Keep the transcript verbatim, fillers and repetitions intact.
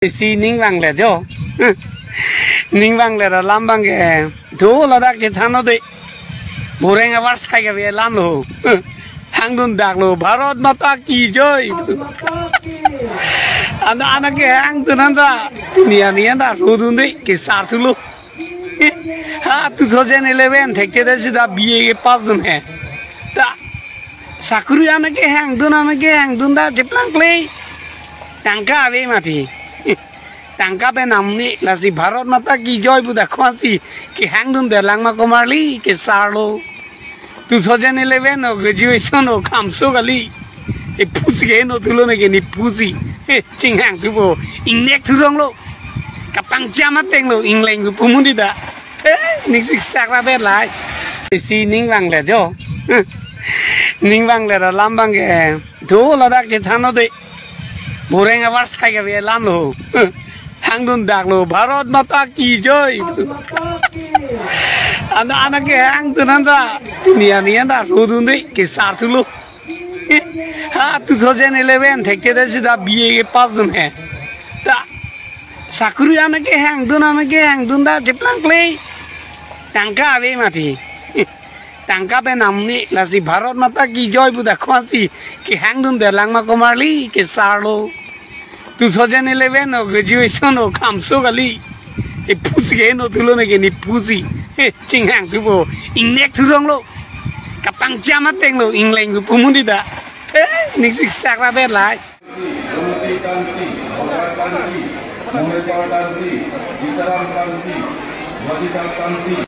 Isi ning vanglet jo. Ning vanglet alam abang ke. Do ladak kethan-o de. Boreng abar sai ke alam lo. Hangdun dak lo. Bharat Mata Ki Jai. Anta anak kehangdun anta. Dunia ni anta rodun de. Kesar thulo. Ha, two thousand eleven thekthe ta sida B A kepass dun he. Ta sakuri anak kehangdun, anak kehangdun ta cheplang kle. Tangka ave mati. Tangka pen namni lasi Bharat Mata Ki Jai pu dakok-an si kehangdun derlang ma komarli kesar lo. Two thousand eleven o graduation o kamso kali. E pusi ke no thulo ne ke ne pusi. He, chinghang thupo. Ingnek thurong lo. Kapangcham ateng lo. Ingleng ko pumudi ta. He, ning sik sak ra bet lai. Isi ning vanglet jo. Ning vanglet alam abang ke. Do ladak kethan-o de. Boreng abar sai ke alam lo. Hangdun dak lo. Bharat Mata Ki Jai. Anta anak kehangdun anta. Dunia ni anta rodun de. Kesar thulo. Ha, two thousand eleven thekthe ta sida B A kepass dun he. Ta sakuri anak kehangdun, anak kehangdun ta cheplang kle. Tangka ave mati. Tangka pen namni lasi Bharat Mata Ki Jai pu dakok-an si kehangdun derlang ma komarli kesar lo. Two thousand eleven o graduation o kamso kali. E pusi ke no thulo ne ke ne pusi. He, chinghang thupo. Ingnek thurong lo. Kapangcham ateng lo. Ingleng ko pumudi ta. He, ning sik sak ra bet lai.